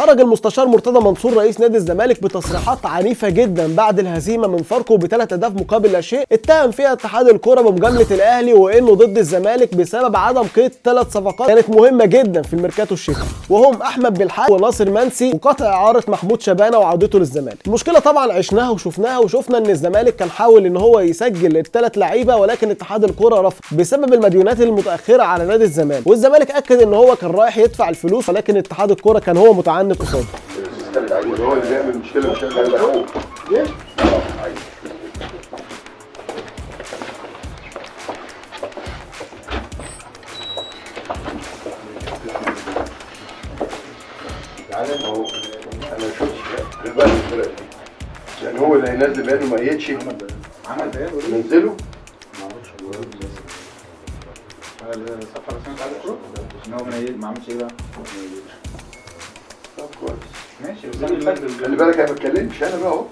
خرج المستشار مرتضى منصور رئيس نادي الزمالك بتصريحات عنيفة جدا بعد الهزيمة من فاركو ب3 اهداف مقابل لا شيء، اتهم فيها اتحاد الكره بمجامله الاهلي وانه ضد الزمالك بسبب عدم قيد 3 صفقات كانت مهمة جدا في الميركاتو الشتوي، وهم احمد بالحاج وناصر منسي وقطع اعاره محمود شبانه وعودته للزمالك. المشكلة طبعا عشناها وشفناها، وشفنا ان الزمالك كان حاول ان هو يسجل الثلاث لعيبة، ولكن اتحاد الكره رفض بسبب المديونات المتاخرة على نادي الزمالك، والزمالك اكد ان هو كان رايح يدفع الفلوس، ولكن اتحاد الكره كان هو متعنت قصاده. هو اللي بيعمل مشكلة مش انا. تعالى، ما هو انا ما شفتش غير بقى الفرق دي، يعني هو اللي هينزل بيانه ما قيدش عمل بيان وليه؟ نزله. ما اعرفش على الصفحة الرسمية بتاعت الكورة ان هو ما عملش ايه بقى؟ طب كويس. ماشي، بس انا خلي بالك انا ما بتكلمش انا بقى اهو.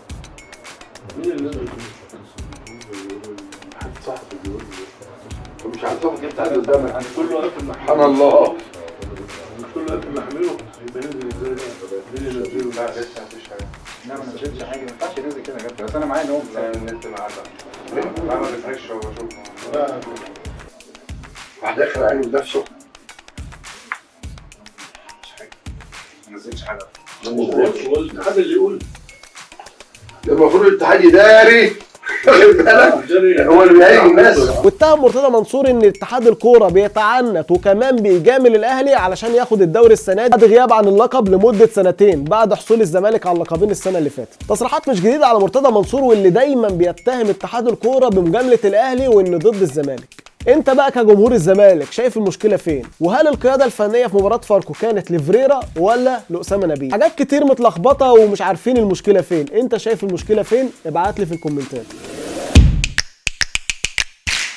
مين اللي نزل؟ حد صاحبي بيقول لي مش عارف صاحبي بتاع قدامك. كله قافل محمله. سبحان الله. مش كله قافل محمله، يبقى نزل ازاي بقى؟ مين اللي نزله؟ لا لسه مفيش حاجة. لا، ما نزلش حاجة، ما ينفعش ينزل كده يا كابتن، بس انا معايا ان هو لا النت معاه بقى. لا ما بيفرقش، هو بشوفه. لا. راح داخل عينه بنفسه. ما نزلش حاجة. هو الاتحاد اللي يقول. ده المفروض الاتحاد يداري، خد بالك، هو اللي بيهاجم الناس. واتهم مرتضى منصور ان اتحاد الكورة بيتعنت وكمان بيجامل الاهلي علشان ياخد الدوري السنة دي بعد غياب عن اللقب لمدة سنتين بعد حصول الزمالك على اللقبين السنة اللي فاتت. تصريحات مش جديدة على مرتضى منصور، واللي دايما بيتهم اتحاد الكورة بمجامله الاهلي وانه ضد الزمالك. انت بقى كجمهور الزمالك شايف المشكلة فين؟ وهل القيادة الفنية في مباراة فاركو كانت لفريرا ولا لاسامة نبيل؟ حاجات كتير متلخبطه ومش عارفين المشكلة فين. انت شايف المشكلة فين؟ ابعت لي في الكومنتات.